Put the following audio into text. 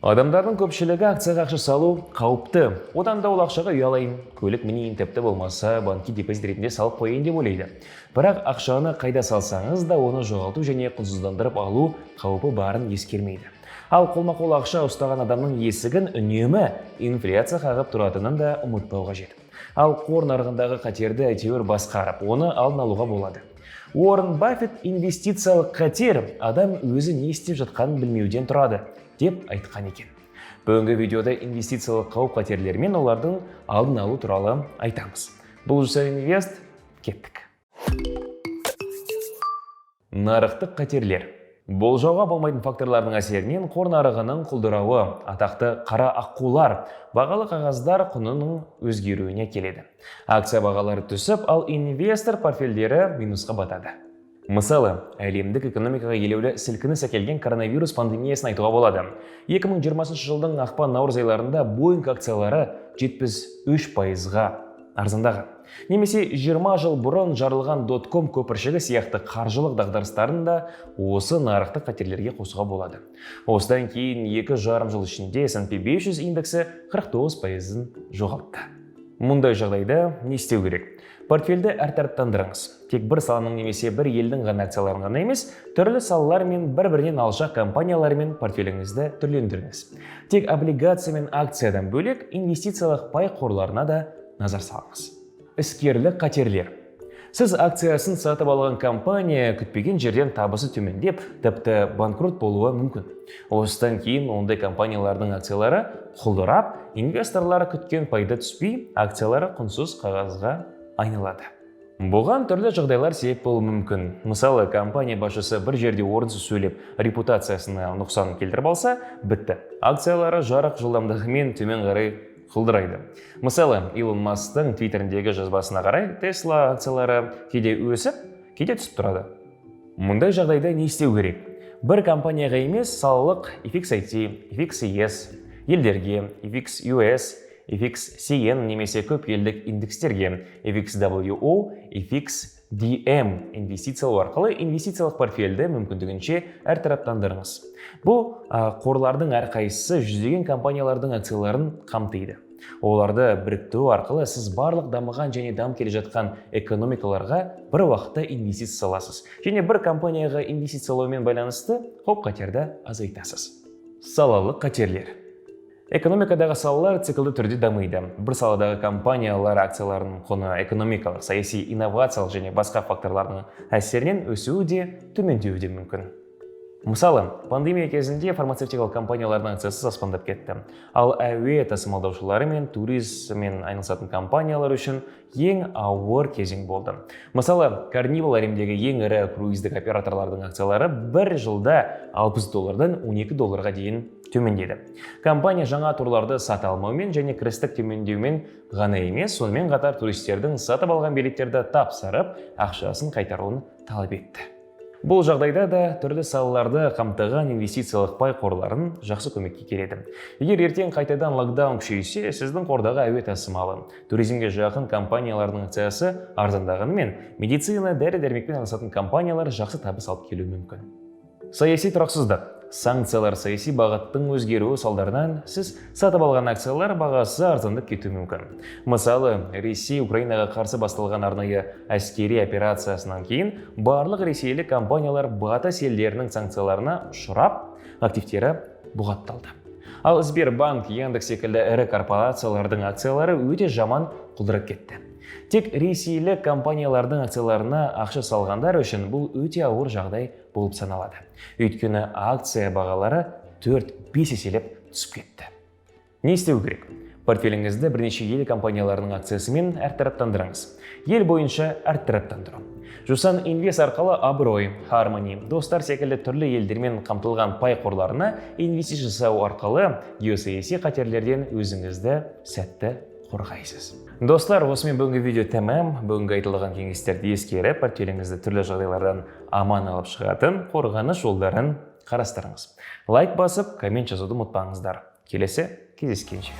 Адамдардың көпшілігі акцияға ақша салу қауіпті. Одан да ол ақшаға үй алайын, көлік мінейін, тіпті болмаса банкке депозит ретінде салып қояйын деп ойлайды. Бірақ ақшаны қайда салсаңыз да, оны жоғалту және құнсыздандырып алу қаупі барын ескермейді. Ал қолма-қол ақша ұстаған адамның есігін үнемі инфляция қағып тұратынын да ұмытпау қажет. Ал қор нарығындағы қатерді әйтеуір басқарып, оны алдын алуға болады. Уоррен Баффет «Инвестициялық қатер адам өзі не істеп жатқанын білмеуден тұрады» деп айтқан екен. Бүгінгі видеода инвестициялық қауіп қатерлер мен олардың алдын алу туралы айтамыз. Бұл Жусан Инвест, кеттік. Нарықтық қатерлер. Болжауға болмайтын факторлардың әсерінен қор нарығының құлдырауы, атақты қара аққулар, бағалы қағаздар құнының өзгеруіне келеді. Акция бағалары түсіп, ал инвестор портфельдері минусқа батады. Мысалы, әлемдік экономикаға елеулі сілкініс әкелген коронавирус пандемиясын айтуға болады. 2020 жылдың ақпан-наурыз айларында Boeing акциялары 73%-ға арзандаған. Немесе 20 жыл бұрын жарылған дотком көпіршігі сияқты қаржылық дағдарыстарын да осы нарықтық қатерлерге қосуға болады. Осыдан кейін 2,5 жыл ішінде S&P 500 индексі 49%-ын жоғалтты. Мұндай жағдайда не істеу керек? Портфельді әртараптандырыңыз. Тек бір саланың немесе бір елдің ғана акцияларын ғана емес, түрлі салалар мен бір-бірінен алшақ компаниялармен портфеліңізді түрлендіріңіз. Тек облигация мен акциядан бөлек инвестициялық пай қорларына да назар салыңыз. Іскерлік қатерлер. Сіз акциясын сатып алған компания күтпеген жерден табысы төмендеп, тіпті банкрот болуы мүмкін. Осыдан кейін ондай компаниялардың акциялары құлдырап, инвесторлар күткен пайда түспей, акциялары құнсыз қағазға айналады. Бұған түрлі жағдайлар себеп болуы мүмкін. Мысалы, компания басшысы бір жерде орынсыз сөйлеп, репутациясына нұқсан келтіріп алса, бітті. Акциялары жарық жылдамдығымен төмен қарай құлдырайды. Мысалы, Илон Масктың Твиттеріндегі жазбасына қарай Тесла акциялары кейде өсіп, кейде түсіп тұрады. Мұндай жағдайда не істеу керек? Бір компанияға емес, салалық FXIT, FXES, елдерге, FXUS, FXCN немесе көп елдік индекстерге FXWO, FXDM инвестициялау арқылы инвестициялық портфельді мүмкіндігінше әртараптандырыңыз. Бұл қорлардың әрқайсысы жүздеген компаниялардың акцияларын қамтиды. Оларды біріктіру арқылы сіз барлық дамыған және дамып келе жатқан экономикаларға бір уақытта инвестиция саласыз және бір компанияға инвестициялаумен байланысты қауіп қатерді азайтасыз. Салалық қатерлер. Экономикадағы салалар циклды түрде дамиды. Бір саладағы компаниялар акцияларының құны экономикалық, саяси, инновациялық және басқа факторлардың әсерінен өсуі де, төмендеуі де мүмкін. Мысалы, пандемия кезінде фармацевтикалық компаниялардың акциясы аспандап кетті. Ал әуе тасымалдаушылары мен туризммен айналысатын компаниялар үшін ең ауыр кезең болды. Мысалы, Carnival, әлемдегі ең ірі круиздік операторлардың акциялары бір жылда 60 доллардан 12 долларға дейін төмендеді. Компания жаңа турларды сата алмаумен және кірістік төмендеумен ғана емес, сонымен қатар туристердің сатып алған билеттерді тапсырып, ақшасын қайтаруын талап етті. Бұл жағдайда да түрлі салаларды қамтыған инвестициялық пай қорларын жақсы көмекке келеді. Егер ертең қайтадан локдаун күшейсе, сіздің қордағы әуе тасымалы, туризмге жақын компаниялардың акциясы арзандағанымен, медицина, дәрі-дәрмекпен айналысатын компаниялар жақсы табыс алып келуі мүмкін. Саяси тұрақсыздық. Санкциялар, саяси бағыттың өзгеруі салдарынан сіз сатып алған акциялар бағасы арзандап кетуі мүмкін. Мысалы, Ресей Украинаға қарсы басталған арнайы әскери операциясынан кейін барлық ресейлік компаниялар Батыс елдерінің санкцияларына ұшырап, активтері бұғатталды. Ал Сбербанк, Яндекс секілді ірі корпорациялардың акциялары өте жаман құлдырап кетті. Тек ресейлік компаниялардың акцияларына ақша салғандар үшін бұл өте ауыр жағдай болып саналады. Өйткені акция бағалары 4-5 еселеп түсіп кетті. Не істеу керек? Портфеліңізді бірнеше ел компанияларының акциясымен әртараптандырыңыз. Ел бойынша әртараптандыру. Жусан Инвест арқылы Абырой, Хармони, Достар секілді түрлі елдермен қамтылған пай қорларына инвестиция жасау арқылы геосаяси қатерлерден өзіңізді сәтті қорғайсыз. Достар, осымен бүгінгі видео тәмам. Бүгінгі айтылған кеңестерді ескеріп, портфеліңізді түрлі жағдайлардан аман алып шығатын қорғаныш жолдарын қарастырыңыз. Лайк басып, коммент жазуды ұмытпаңыздар. Келесі кездескенше.